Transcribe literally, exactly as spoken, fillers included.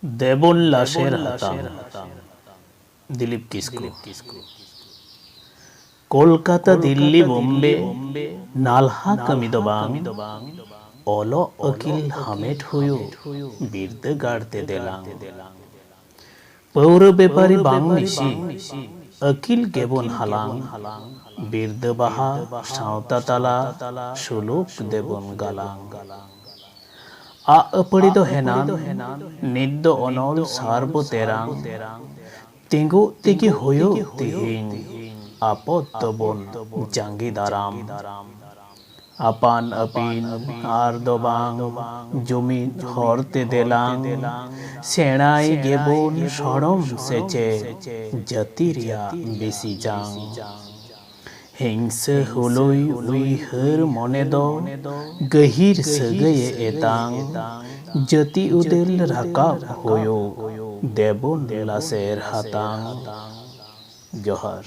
ᱫᱮᱵᱚᱱ ᱞᱟᱥᱮᱨ ᱦᱟᱛᱟᱝ᱾ ᱫᱤᱞᱤᱯ ᱠᱤᱥᱠᱩ᱾ ᱠᱳᱞᱠᱟᱛᱟ, ᱫᱤᱞᱞᱤ, ᱵᱳᱢᱵᱮ ᱱᱟᱞᱦᱟ ᱠᱟᱹᱢᱤ ᱫᱚ ᱵᱟᱝ, ᱚᱞᱚᱜ ᱟᱹᱠᱤᱞ ᱦᱟᱢᱮᱴ ᱦᱩᱭᱩᱜ ᱵᱤᱨᱫᱟᱹᱜᱟᱲ ᱛᱮ ᱫᱮᱞᱟᱝ᱾ ᱯᱟᱹᱣᱨᱟᱹ ᱵᱮᱯᱟᱨᱤ ᱵᱟᱝ ᱢᱤᱥᱤ, ᱟᱹᱠᱤᱞ ᱜᱮᱵᱚᱱ ᱦᱟᱞᱟᱝ᱾ ᱵᱤᱨᱫᱟᱹ ᱵᱟᱦᱟ ᱥᱟᱶᱛᱟ ᱛᱟᱞᱟ ᱥᱩᱞᱩᱠ ᱫᱮᱵᱚᱱ ᱜᱟᱞᱟᱝ᱾ ᱟᱜ ᱟᱹᱯᱟᱹᱲᱤ ᱫᱚ ᱦᱮᱱᱟᱱ, ᱱᱤᱛ ᱫᱚ ᱚᱱᱚᱞ ᱥᱟᱨ ᱵᱚ ᱛᱮᱨᱟᱝ᱾ ᱛᱤᱸᱜᱩᱜ ᱛᱮᱜᱮ ᱦᱩᱭᱩᱜ ᱛᱤᱦᱤᱧ, ᱟᱯᱚᱫ ᱫᱚᱵᱚᱱ ᱡᱟᱸᱜᱮ ᱫᱟᱨᱟᱢ᱾ ᱟᱯᱟᱱ ᱟᱹᱯᱤᱱ ᱟᱨ ᱫᱚ ᱵᱟᱝ, ᱡᱩᱢᱤᱫ ᱦᱚᱨ ᱛᱮ ᱫᱮᱞᱟᱝ᱾ ᱥᱮᱬᱟᱭ ᱜᱮᱵᱚᱱ ᱥᱚᱲᱚᱢ ᱥᱮᱪᱮᱫ, ᱡᱟᱹᱛᱤ ᱨᱮᱭᱟᱜ ᱵᱤᱥᱤ ᱡᱟᱝ᱾ ᱦᱤᱝᱥᱟᱹ ᱦᱩᱞᱩᱭ ᱩᱭᱦᱟᱹᱨ ᱢᱚᱱᱮ ᱫᱚ, ᱜᱟᱹᱦᱤᱨ ᱥᱟᱹᱜᱟᱹᱭᱮ ᱮᱛᱟᱝ᱾ ᱡᱟᱹᱛᱤ ᱩᱫᱮᱞ ᱨᱟᱠᱟᱵ ᱦᱩᱭᱩᱜ, ᱫᱮᱵᱚᱱ ᱞᱟᱥᱮᱨ ᱦᱟᱛᱟᱝ᱾ ᱡᱚᱦᱟᱨ᱾